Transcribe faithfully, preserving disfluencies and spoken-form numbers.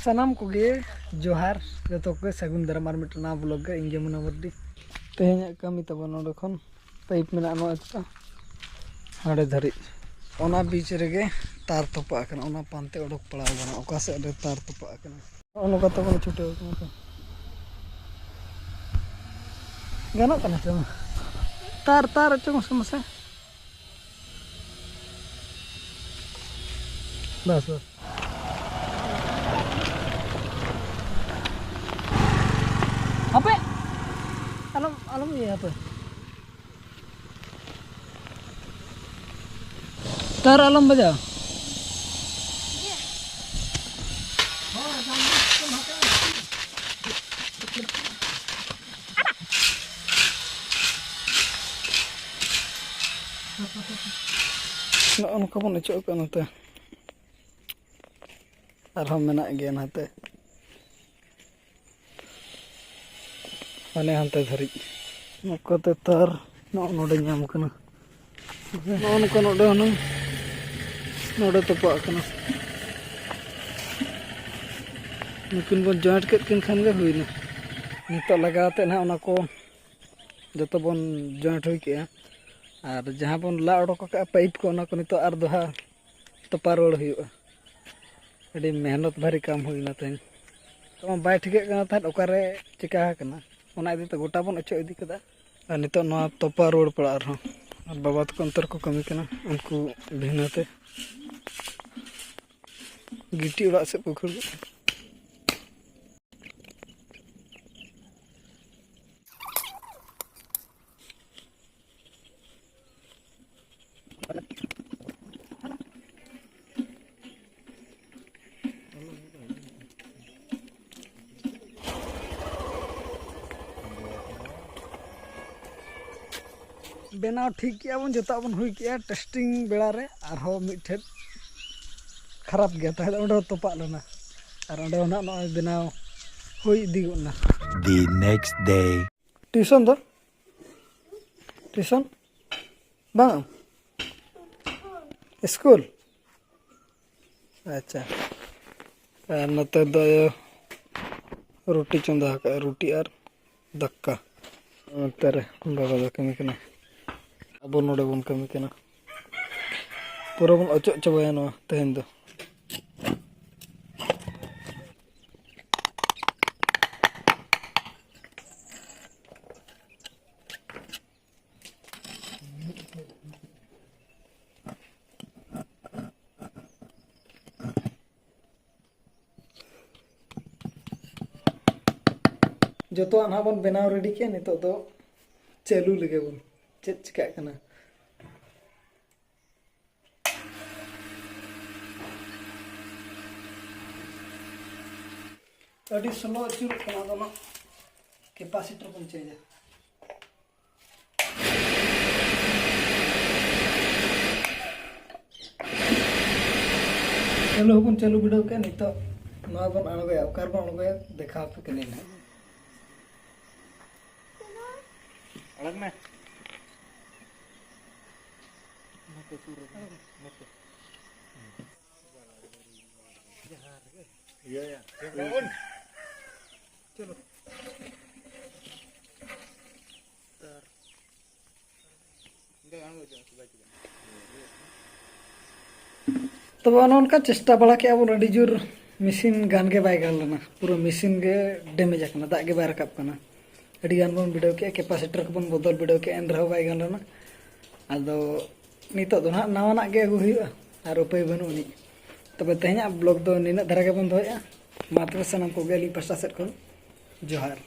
ᱥᱟᱱᱟᱢ ᱠᱚᱜᱮ ᱡᱚᱦᱟᱨ, ᱡᱚᱛᱚ ᱠᱚᱜᱮ ᱥᱟᱹᱜᱩᱱ ᱫᱟᱨᱟᱢ ᱟᱨ ᱢᱤᱫᱴᱟᱝ ᱱᱟᱣᱟ ᱵᱞᱚᱜ ᱨᱮ᱾ ᱤᱧ ᱜᱮ ᱢᱩᱱᱟ ᱢᱟᱨᱰᱤ᱾ ᱛᱮᱦᱮᱧᱟᱜ ᱠᱟᱹᱢᱤ ᱛᱟᱵᱚᱱ ᱱᱚᱰᱮ ᱠᱷᱚᱱ ᱯᱟᱭᱤᱯ ᱢᱮᱱᱟᱜᱼᱟ ᱱᱚᱣᱟ ᱮᱠᱴᱟ ᱦᱟᱸᱰᱮ ᱫᱷᱟᱹᱨᱤᱡ, ᱚᱱᱟ ᱵᱤᱪ ᱨᱮᱜᱮ ᱛᱟᱨ ᱛᱚᱯᱟᱜ ᱟᱠᱟᱱᱟ, ᱚᱱᱟ ᱯᱟᱱᱛᱮ ᱚᱰᱚᱠ ᱯᱟᱲᱟᱣ ᱟᱠᱟᱱᱟ, ᱚᱠᱟ ᱥᱮᱫ ᱨᱮ ᱛᱟᱨ ᱛᱚᱯᱟᱜ ᱟᱠᱟᱱᱟ᱾ ᱱᱚᱜᱼᱚ ᱱᱚᱝᱠᱟ ᱛᱮᱵᱚᱱ ᱪᱷᱩᱴᱟᱹᱣ ᱠᱟᱱᱟ ᱛᱚ᱾ ᱜᱟᱱᱚᱜ ᱠᱟᱱᱟ ᱥᱮ ᱵᱟᱝ? ᱛᱟᱨ, ᱛᱟᱨ ᱚᱪᱚᱜ ᱢᱮᱥᱮ ᱢᱟᱥᱮ᱾ ᱵᱟᱥ, ᱵᱟᱥ᱾ ᱦᱟᱯᱮ! ᱟᱞᱚᱢ, ᱟᱞᱚᱢ ᱤᱭᱟᱹᱭᱟ ᱦᱟᱯᱮ᱾ ᱛᱟᱨ ᱟᱞᱚᱢ ᱵᱟᱡᱟᱣᱟ᱾ ᱱᱚᱜᱼᱚ ᱱᱚᱝᱠᱟ ᱵᱚᱱ ᱚᱪᱚᱜ ᱠᱟᱜᱼᱟ ᱱᱚᱛᱮ᱾ ᱟᱨᱦᱚᱸ ᱢᱮᱱᱟᱜ ᱜᱮᱭᱟ ᱱᱟᱛᱮ᱾ ᱦᱟᱱᱮ ᱦᱟᱱᱛᱮ ᱫᱷᱟᱹᱨᱤᱡ᱾ ᱱᱚᱝᱠᱟᱛᱮ ᱛᱟᱨ ᱱᱚᱜᱼᱚ ᱱᱚᱰᱮ ᱧᱟᱢ ᱠᱟᱱᱟ᱾ ᱱᱚᱜᱼᱚ ᱱᱚᱝᱠᱟ ᱱᱚᱰᱮ ᱦᱩᱱᱟᱹᱝ ᱱᱚᱰᱮ ᱛᱚᱯᱟᱜ ᱠᱟᱱᱟ᱾ ᱱᱩᱠᱤᱱ ᱵᱚᱱ ᱡᱚᱭᱮᱱᱴ ᱠᱮᱫ ᱠᱤᱱ ᱠᱷᱟᱱ ᱜᱮ ᱦᱩᱭᱱᱟ᱾ ᱱᱤᱛᱚᱜ ᱞᱟᱜᱟᱣ ᱛᱮ ᱱᱟᱦᱟᱜ ᱚᱱᱟ ᱠᱚ ᱡᱚᱛᱚ ᱵᱚᱱ ᱡᱚᱭᱮᱱᱴ ᱦᱩᱭ ᱠᱮᱜᱼᱟ᱾ ᱟᱨ ᱡᱟᱦᱟᱸ ᱵᱚᱱ ᱞᱟ ᱚᱰᱚᱠ ᱟᱠᱟᱫᱼᱟ ᱯᱟᱭᱤᱯ ᱠᱚ, ᱚᱱᱟ ᱠᱚ ᱱᱤᱛᱚᱜ ᱟᱨ ᱫᱚᱦᱲᱟ ᱛᱚᱯᱟ ᱨᱩᱣᱟᱹᱲ ᱦᱩᱭᱩᱜᱼᱟ᱾ ᱟᱹᱰᱤ ᱢᱮᱦᱱᱚᱛ ᱵᱷᱟᱨᱤ ᱠᱟᱢ ᱦᱩᱭᱱᱟ ᱛᱮᱦᱮᱧ᱾ ᱛᱚ ᱵᱟᱭ ᱴᱷᱤᱠᱟᱹᱜ ᱠᱟᱱᱟ ᱛᱟᱦᱮᱸᱫ ᱚᱠᱟᱨᱮ ᱪᱤᱠᱟ ᱟᱠᱟᱱᱟ, ᱚᱱᱟ ᱤᱫᱤ ᱛᱮ ᱜᱚᱴᱟ ᱵᱚᱱ ᱚᱪᱚᱜ ᱤᱫᱤ ᱠᱮᱫᱟ᱾ ᱟᱨ ᱱᱤᱛᱚᱜ ᱱᱚᱣᱟ ᱛᱚᱯᱟ ᱨᱩᱣᱟᱹᱲ ᱯᱟᱲᱟᱜ ᱟᱨᱦᱚᱸ᱾ ᱟᱨ ᱵᱟᱵᱟ ᱛᱟᱠᱚ ᱚᱱᱛᱮ ᱨᱮᱠᱚ ᱠᱟᱹᱢᱤ ᱠᱟᱱᱟ, ᱩᱱᱠᱩ ᱵᱷᱤᱱᱟᱹ ᱛᱮ ᱜᱤᱴᱤ ᱚᱲᱟᱜ ᱥᱮᱫ ᱠᱚ ᱠᱷᱟᱹᱲ ᱠᱟᱜᱼᱟ᱾ ᱵᱮᱱᱟᱣ ᱴᱷᱤᱠ ᱠᱮᱜᱼᱟ ᱵᱚᱱ, ᱡᱚᱛᱚᱣᱟᱜ ᱵᱚᱱ ᱦᱩᱭ ᱠᱮᱜᱼᱟ᱾ ᱴᱮᱥᱴᱤᱝ ᱵᱮᱲᱟ ᱨᱮ ᱟᱨᱦᱚᱸ ᱢᱤᱫ ᱴᱷᱮᱱ ᱠᱷᱟᱨᱟᱯ ᱜᱮᱭᱟ ᱛᱟᱦᱮᱸᱫ, ᱚᱸᱰᱮ ᱦᱚᱸ ᱛᱚᱯᱟᱜ ᱞᱮᱱᱟ᱾ ᱟᱨ ᱚᱸᱰᱮ ᱦᱚᱸ ᱱᱟᱜ ᱱᱚᱜᱼᱚᱭ ᱵᱮᱱᱟᱣ ᱦᱩᱭ ᱤᱫᱤ ᱜᱚᱫ ᱮᱱᱟ᱾ The next day. ᱴᱤᱭᱩᱥᱚᱱ ᱫᱚ? ᱴᱤᱭᱩᱥᱚᱱ? ᱵᱟᱝ? ᱥᱠᱩᱞ? ᱟᱪᱪᱷᱟ᱾ ᱟᱨ ᱱᱚᱛᱮ ᱫᱚ ᱟᱭᱳ ᱨᱩᱴᱤ ᱪᱚᱸᱫᱟ ᱟᱠᱟᱫᱼᱟ, ᱨᱩᱴᱤ ᱟᱨ ᱫᱟᱠᱟ᱾ ᱱᱚᱛᱮ ᱨᱮ ᱵᱟᱵᱟ ᱫᱚ ᱠᱟᱹᱢᱤ ᱠᱟᱱᱟ, ᱟᱵᱚ ᱱᱚᱰᱮ ᱵᱚᱱ ᱠᱟᱹᱢᱤ ᱠᱟᱱᱟ᱾ ᱯᱩᱨᱟᱹ ᱵᱚᱱ ᱚᱪᱚᱜ ᱪᱟᱵᱟᱭᱟ ᱱᱚᱣᱟ ᱛᱮᱦᱮᱧ ᱫᱚ᱾ ᱡᱚᱛᱚᱣᱟᱜ ᱱᱟᱦᱟᱜ ᱵᱚᱱ ᱵᱮᱱᱟᱣ ᱨᱮᱰᱤ ᱠᱮᱫᱼᱟ᱾ ᱱᱤᱛᱚᱜ ᱫᱚ ᱪᱟᱹᱞᱩ ᱞᱮᱜᱮ ᱵᱚᱱ, ᱪᱮᱫ ᱪᱤᱠᱟᱹᱜ ᱠᱟᱱᱟ᱾ ᱟᱹᱰᱤ ᱥᱞᱳ ᱟᱹᱪᱩᱨᱚᱜ ᱠᱟᱱᱟ, ᱟᱫᱚ ᱚᱱᱟ ᱠᱮᱯᱟᱥᱤᱴᱟᱨ ᱵᱚᱱ ᱪᱮᱧᱡᱟ᱾ ᱪᱟᱹᱞᱩ ᱦᱚᱸᱵᱚᱱ ᱪᱟᱹᱞᱩ ᱵᱤᱰᱟᱹᱣ ᱠᱮᱫ᱾ ᱱᱤᱛᱚᱜ ᱱᱚᱣᱟ ᱵᱚᱱ ᱟᱬᱜᱚᱭᱟ᱾ ᱚᱠᱟ ᱨᱮᱵᱚᱱ ᱟᱬᱜᱚᱭᱟ, ᱫᱮᱠᱷᱟᱣ ᱟᱯᱮ ᱠᱟᱹᱱᱟᱹᱧ ᱱᱟᱦᱟᱜ᱾ ᱟᱲᱟᱜ ᱢᱮ᱾ ᱱᱚᱛᱮ ᱥᱩᱨ ᱨᱮ, ᱱᱚᱛᱮ᱾ ᱤᱭᱟᱹᱭᱟ᱾ ᱪᱚᱞᱚ᱾ ᱛᱚᱵᱮ ᱚᱱᱮ ᱚᱱᱠᱟ ᱪᱮᱥᱴᱟ ᱵᱟᱲᱟ ᱠᱮᱜᱼᱟ ᱵᱚᱱ, ᱟᱹᱰᱤ ᱡᱳᱨ ᱢᱮᱥᱤᱱ ᱜᱟᱱ ᱜᱮ ᱵᱟᱭ ᱜᱟᱱ ᱞᱮᱱᱟ, ᱯᱩᱨᱟᱹ ᱢᱮᱥᱤᱱ ᱜᱮ ᱰᱮᱢᱮᱡᱽ ᱟᱠᱟᱱᱟ, ᱫᱟᱜ ᱜᱮ ᱵᱟᱭ ᱨᱟᱠᱟᱵ ᱠᱟᱱᱟ᱾ ᱟᱹᱰᱤ ᱜᱟᱱ ᱵᱚᱱ ᱵᱤᱰᱟᱹᱣ ᱠᱮᱜᱼᱟ, ᱠᱮᱯᱟᱥᱤᱴᱟᱨ ᱠᱚᱵᱚᱱ ᱵᱚᱫᱚᱞ ᱵᱤᱰᱟᱹᱣ ᱠᱮᱜᱼᱟ, ᱮᱱ ᱨᱮᱦᱚᱸ ᱵᱟᱭ ᱜᱟᱱ ᱞᱮᱱᱟ᱾ ᱟᱫᱚ ᱱᱤᱛᱚᱜ ᱫᱚ ᱱᱟᱦᱟᱜ ᱱᱟᱣᱟᱱᱟᱜ ᱜᱮ ᱟᱹᱜᱩ ᱦᱩᱭᱩᱜᱼᱟ, ᱟᱨ ᱩᱯᱟᱹᱭ ᱵᱟᱹᱱᱩᱜ ᱟᱹᱱᱤᱡ᱾ ᱛᱚᱵᱮ ᱛᱮᱦᱮᱧᱟᱜ ᱵᱞᱚᱜ ᱫᱚ ᱱᱤᱱᱟᱹᱜ ᱫᱷᱟᱨᱟ ᱜᱮᱵᱚᱱ ᱫᱚᱦᱚᱭᱮᱜᱼᱟ᱾ ᱢᱟ ᱛᱚᱵᱮ ᱥᱟᱱᱟᱢ ᱠᱚᱜᱮ ᱟᱹᱞᱤᱧ ᱯᱟᱥᱴᱟ ᱥᱮᱫ ᱠᱷᱚᱱ ᱡᱚᱦᱟᱨ᱾